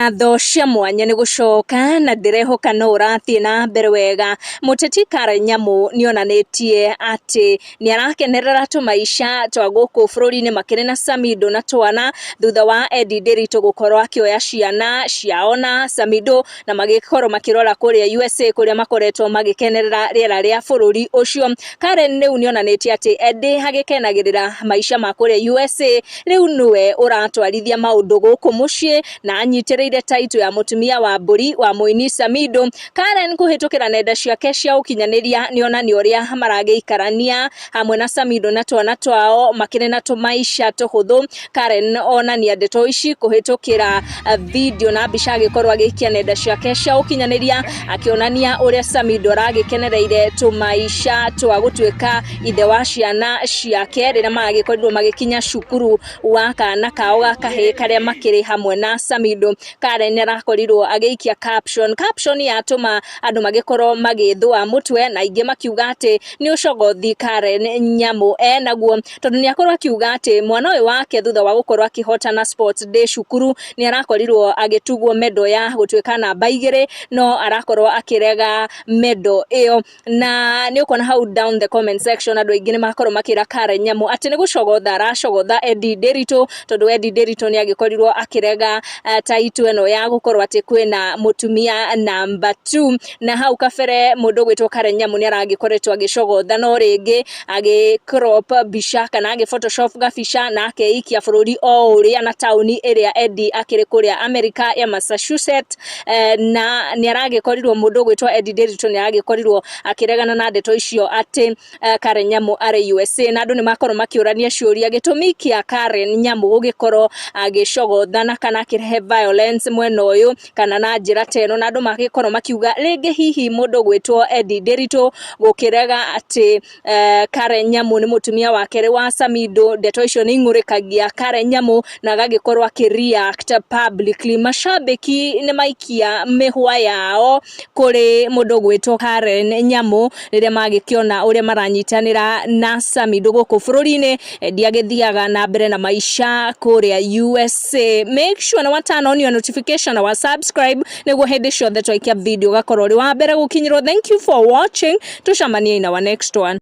Ngatho cia mwanya nĩ gũcoka na ndĩrehoka no ũrathiĩ na mbere wega. Mũteti Karen Nyamu nĩonanĩtie atĩ nĩarakenerera tũmaica twa gũkũ bũrũri-inĩ makĩrĩ na Samido na twana thutha wa Eddie Ndiritu gũkorwo akĩoya ciana ciao na Samido na magĩkorwo makĩrora kũrĩa USA kũrĩa makoretwo magĩkenerera rĩera rĩa bũrũri ũcio. Karen rĩu nĩonanĩtie atĩ Eddie agĩkenagĩrĩra maica ma kũrĩa USA rĩu nĩwe ũratwarithia maũndũ gũkũ mũciĩ na anyitĩrĩire taitũ ya mũtumia wa mbũri wa mũini Samido. Karen kũhĩtũkĩra nenda ciake cia ũkinyanĩria nĩonania ũrĩa maragĩikarania hamwe na Samido na twana twao makĩrĩ na tũmaica tũhũthũ. Karen onania ndeto ici kũhĩtũkĩra video na mbica agĩkorwo agĩikia nenda ciake cia ũkinyanĩria akĩonania ũrĩa Samido aragĩkenereire tũmaica twa gũtuĩka ithe wa ciana ciake rĩrĩa maragĩkorirwo magĩkinya cukuru wa kana kao ga kahĩĩ karĩa makĩrĩ hamwe na Samido. Karen arakorirwo agĩikia caption, caption yatũma andũ magĩkorwo magĩthũa mũtwe na aingĩ makiuga atĩ nĩ ũcogothi Karen Nyamu enaguo tondũ nĩ akorwo akiuga atĩ mwana ũyũ wake thutha wa gũkorwo akĩhotana sports day cukuru nĩ arakorirwo agĩtugwo medal ya gũtuĩka namba 2 no arakorwo akĩrega medal ĩyo. Na nĩ ũkuona hau down the comment section andũ aingĩ nĩ makorwo makĩra Karen Nyamu atĩ nĩ gũcogotha aracogotha Eddie Ndiritu tondũ Eddie Ndiritu nĩ agĩkorirwo akĩrega taitũ ĩno ya gũkorwo atĩ kwĩna mũtumia namba 2. Na hau kabere mũndũ ũgwĩtwo Karen Nyamu nĩ aragĩkoretwo agĩcogotha no rĩngĩ agĩ crop mbica kana agĩ photoshop gabica na akeikia bũrũri o ũrĩa na taũni ĩrĩa Eddie akĩrĩ kũrĩa America ya Massachusetts. Na nĩ aragĩkorirwo mũndũ ũgwĩtwo Eddie Ndiritu nĩ aragĩkorirwo akĩregana na ndeto icio atĩ Karen Nyamu arĩ USA. Na andũ nĩ makorwo makĩũrania ciũria gĩtũmi kĩa Karen Nyamu gũgĩkorwo agĩcogothana kana akĩrehe violence mwena ũyũ kana na njĩra ta ĩno, na andũ magĩkorwo makiuga rĩngĩ hihi mũndũ ũgwĩtwo Eddie Ndiritu gũkĩrega atĩ Karen Nyamu nĩ mũtumia wa kerĩ wa Samido, ndeto icio nĩ ing'ũrĩkagia Karen Nyamu na agagĩkorwo akĩ react publicly. Macambĩki nĩ maikia mĩhwa yao kũrĩ mũndũ ũgwĩtwo Karen Nyamu rĩrĩa magĩkĩona ũrĩa maranyitanĩra na Samido gũkũ bũrũri-inĩ. Eddie agĩthiaga na mbere na maica kũrĩa USA. Make sure nĩ wa turn on your notification na wa subscribe nĩguo hĩndĩ ciothe twaikia video ũgakorwo ũrĩ wa mbere gũkinyĩrwo. Thank you for watching, tucemanie in our next one.